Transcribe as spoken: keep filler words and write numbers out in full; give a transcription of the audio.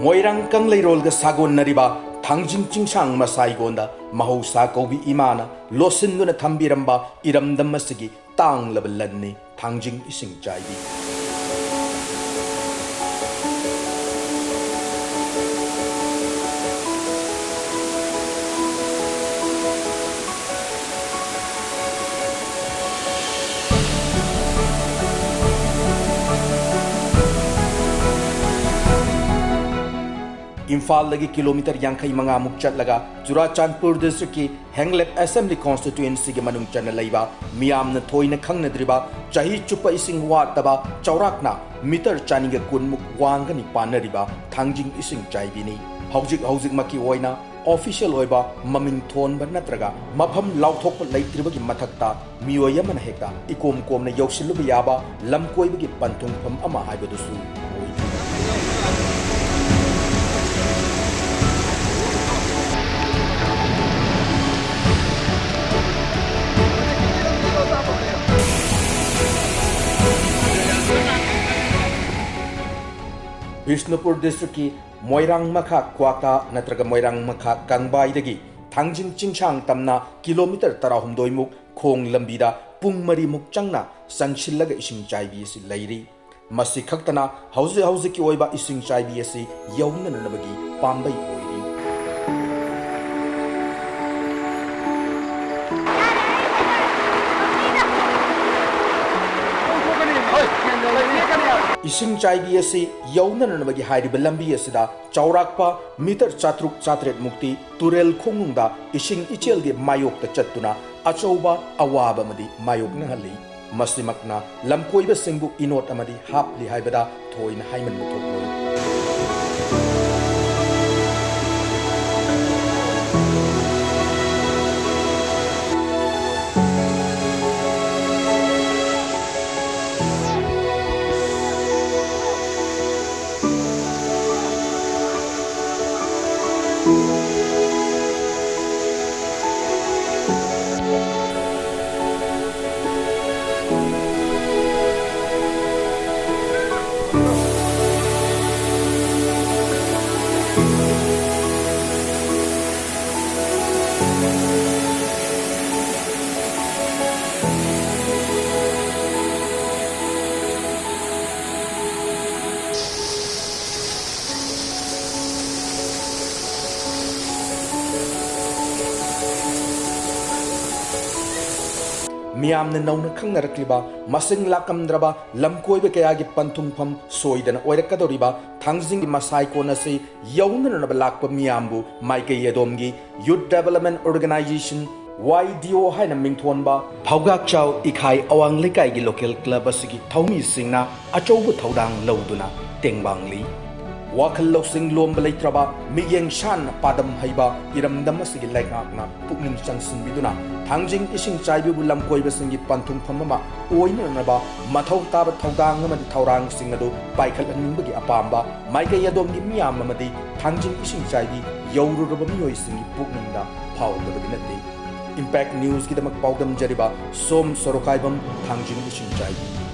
ꯃꯣꯏꯔꯥꯡ ꯀꯪꯂꯩꯔꯣꯜꯒ ꯁꯥꯒꯣꯟꯅꯔꯤꯕ ꯊꯥꯡꯖꯤꯡ ꯆꯤꯡꯁꯥꯡ ꯃꯁꯥꯏꯒꯣꯟꯗ ꯃꯍꯧꯁꯥ ꯀꯧꯕꯤ ꯏꯃꯥꯅ ꯂꯣꯠꯁꯤꯟꯗꯨꯅ ꯊꯝꯕꯤꯔꯝꯕ ꯏꯔꯝꯗꯝ ꯑꯁꯤꯒꯤ ꯇꯥꯡꯂꯕ ꯂꯟꯅꯤ ꯊꯥꯡꯖꯤꯡ ꯏꯁꯤꯡ ꯆꯥꯏꯕꯤ꯫ ꯏꯝꯐꯥꯜꯗꯒꯤ ꯀꯤꯂꯣꯃꯤꯇꯔ ꯌꯥꯡꯈꯩ ꯃꯉꯥꯃꯨꯛ ꯆꯠꯂꯒ ꯆꯨꯔꯥꯆꯥꯟꯄꯨꯔ ꯗꯤꯁꯇ꯭ꯔꯤꯛꯀꯤ ꯍꯦꯡꯂꯦꯞ ꯑꯦꯁꯦꯝꯕ꯭ꯂꯤ ꯀꯣꯟꯁꯇꯤꯇ꯭ꯋꯦꯟꯁꯤꯒꯤ ꯃꯅꯨꯡ ꯆꯟꯅ ꯂꯩꯕ ꯃꯤꯌꯥꯝꯅ ꯊꯣꯏꯅ ꯈꯪꯅꯗ꯭ꯔꯤꯕ ꯆꯍꯤ ꯆꯨꯞꯄ ꯏꯁꯤꯡ ꯋꯥꯠꯇꯕ ꯆꯥꯎꯔꯥꯛꯅ ꯃꯤꯇꯔ ꯆꯅꯤꯒ ꯀꯨꯟꯃꯨꯛ ꯋꯥꯡꯒꯅꯤ ꯄꯥꯟꯅꯔꯤꯕ ꯊꯥꯡꯖꯤꯡ ꯏꯁꯤꯡ ꯆꯥꯏꯕꯤꯅꯤ꯫ ꯍꯧꯖꯤꯛ ꯍꯧꯖꯤꯛꯃꯛꯀꯤ ꯑꯣꯏꯅ ꯑꯣꯐꯤꯁꯤꯌꯦꯜ ꯑꯣꯏꯕ ꯃꯃꯤꯡ ꯊꯣꯟꯕ ꯅꯠꯇ꯭ꯔꯒ ꯃꯐꯝ ꯂꯥꯎꯊꯣꯛꯄ ꯂꯩꯇ꯭ꯔꯤꯕꯒꯤ ꯃꯊꯛꯇ ꯃꯤꯑꯣꯏ ꯑꯃꯅ ꯍꯦꯛꯇ ꯏꯀꯣꯝ ꯀꯣꯝꯅ ꯌꯧꯁꯤꯜꯂꯨꯕ ꯌꯥꯕ ꯂꯝꯀꯣꯏꯕꯒꯤ ꯄꯟꯊꯨꯡꯐꯝ ꯑꯃ ꯍꯥꯏꯕꯗꯨꯁꯨ ꯑꯣꯏꯔꯤ꯫ ꯕꯤꯁꯅꯨꯄꯨꯔ ꯗꯤꯁꯇ꯭ꯔꯤꯛꯀꯤ ꯃꯣꯏꯔꯥꯡ ꯃꯈꯥ ꯀ꯭ꯋꯥꯀꯥ ꯅꯠꯇ꯭ꯔꯒ ꯃꯣꯏꯔꯥꯡ ꯃꯈꯥ ꯀꯪꯕꯥꯏꯗꯒꯤ ꯊꯥꯡꯖꯤꯡ ꯆꯤꯡꯁꯥꯡ ꯇꯝꯅ ꯀꯤꯂꯣꯃꯤꯇꯔ ꯇꯔꯥꯍꯨꯝꯗꯣꯏꯃꯨꯛ ꯈꯣꯡ ꯂꯝꯕꯤꯗ ꯄꯨꯡ ꯃꯔꯤꯃꯨꯛ ꯆꯪꯅ ꯆꯪꯁꯤꯜꯂꯒ ꯏꯁꯤꯡ ꯆꯥꯏꯕꯤ ꯑꯁꯤ ꯂꯩꯔꯤ꯫ ꯃꯁꯤ ꯈꯛꯇꯅ ꯍꯧꯖꯤꯛ ꯍꯧꯖꯤꯛꯀꯤ ꯑꯣꯏꯕ ꯏꯁꯤꯡ ꯆꯥꯏꯕꯤ ꯑꯁꯤ ꯌꯧꯅꯅꯕꯒꯤ ꯄꯥꯝꯕꯩ ꯑꯣꯏꯔꯤ꯫ ꯏꯁꯤꯡ ꯆꯥꯏꯕꯤ ꯑꯁꯤ ꯌꯧꯅꯅꯕꯒꯤ ꯍꯥꯏꯔꯤꯕ ꯂꯝꯕꯤ ꯑꯁꯤꯗ ꯆꯥꯎꯔꯥꯛꯄ ꯃꯤꯇꯔ ꯆꯥꯇ꯭ꯔꯨꯛ ꯆꯥꯇ꯭ꯔꯦꯠ ꯃꯨꯛꯇꯤ ꯇꯨꯔꯦꯜ ꯈꯣꯡꯅꯨꯡꯗ ꯏꯁꯤꯡ ꯏꯆꯦꯜꯒꯤ ꯃꯥꯌꯣꯛꯇ ꯆꯠꯇꯨꯅ ꯑꯆꯧꯕ ꯑꯋꯥꯕ ꯑꯃꯗꯤ ꯃꯥꯌꯣꯛꯅꯍꯜꯂꯤ꯫ ꯃꯁꯤꯃꯛꯅ ꯂꯝꯀꯣꯏꯕꯁꯤꯡꯕꯨ ꯏꯅꯣꯠ ꯑꯃꯗꯤ ꯍꯥꯞꯂꯤ ꯍꯥꯏꯕꯗ ꯊꯣꯏꯅ ꯍꯥꯏꯃꯟꯕ ꯊꯣꯛꯂꯣꯏ꯫ ꯃꯤꯌꯥꯝꯅ ꯅꯧꯅ ꯈꯪꯅꯔꯛꯂꯤꯕ, ꯃꯁꯤꯡ ꯂꯥꯛꯂꯝꯗ꯭ꯔꯕ ꯂꯝꯀꯣꯏꯕ ꯀꯌꯥꯒꯤ ꯄꯟꯊꯨꯡꯐꯝ ꯁꯣꯏꯗꯅ ꯑꯣꯏꯔꯛꯀꯗꯧꯔꯤꯕ ꯊꯥꯡꯖꯤꯡꯒꯤ ꯃꯁꯥꯏꯀꯣꯟ ꯑꯁꯤ ꯌꯧꯅꯅꯕ ꯂꯥꯛꯄ ꯃꯤꯌꯥꯝꯕꯨ ꯃꯥꯏꯀꯩ ꯑꯗꯣꯝꯒꯤ Youth Development Organization, Y D O ꯍꯥꯏꯅ ꯃꯤꯡꯊꯣꯟꯕ ꯚꯧꯒꯥꯛꯆꯥꯎ ꯏꯈꯥꯏ ꯑꯋꯥꯡ ꯂꯩꯀꯥꯏꯒꯤ local club ꯑꯁꯤꯒꯤ ꯊꯧꯃꯤꯁꯤꯡꯅ ꯑꯆꯧꯕ ꯊꯧꯗꯥꯡ ꯂꯧꯗꯨꯅ ꯇꯦꯡꯕꯥꯡꯂꯤ꯫ ꯋꯥꯈꯜ ꯂꯧꯁꯤꯡ ꯂꯣꯝꯕ ꯂꯩꯇ꯭ꯔꯕ, ꯃꯤꯠꯌꯦꯡ ꯁꯥꯟꯅ ꯄꯥꯗꯝ ꯍꯩꯕ ꯏꯔꯝꯗꯝ ꯑꯁꯤꯒꯤ ꯂꯩꯉꯥꯛꯅ ꯄꯨꯛꯅꯤꯡ ꯆꯪꯁꯤꯟꯕꯤꯗꯨꯅ ꯊꯥꯡꯖꯤꯡ ꯏꯁꯤꯡ ꯆꯥꯏꯕꯤꯕꯨ ꯂꯝꯀꯣꯏꯕꯁꯤꯡꯒꯤ ꯄꯟꯊꯨꯡꯐꯝ ꯑꯃ ꯑꯣꯏꯅꯅꯕ ꯃꯊꯧ ꯇꯥꯕ ꯊꯧꯗꯥꯡ ꯑꯃꯗꯤ ꯊꯧꯔꯥꯡꯁꯤꯡ ꯑꯗꯨ ꯄꯥꯏꯈꯠꯍꯟꯅꯤꯡꯕꯒꯤ ꯑꯄꯥꯝꯕ ꯃꯥꯏꯀꯩ ꯑꯗꯣꯝꯒꯤ ꯃꯤꯌꯥꯝ ꯑꯃꯗꯤ ꯊꯥꯡꯖꯤꯡ ꯏꯁꯤꯡ ꯆꯥꯏꯕꯤ ꯌꯧꯔꯨꯔꯕ ꯃꯤꯑꯣꯏꯁꯤꯡꯒꯤ ꯄꯨꯛꯅꯤꯡꯗ ꯐꯥꯎꯗꯕꯗꯤ ꯅꯠꯇꯦ꯫ Impact Newsꯀꯤꯗꯃꯛ ꯄꯥꯎꯗꯝꯖꯔꯤꯕ ꯁꯣꯝ ꯁꯣꯔꯣꯀꯥꯏꯕꯝ, ꯊꯥꯡꯖꯤꯡ ꯏꯁꯤꯡ ꯆꯥꯏꯕꯤ꯫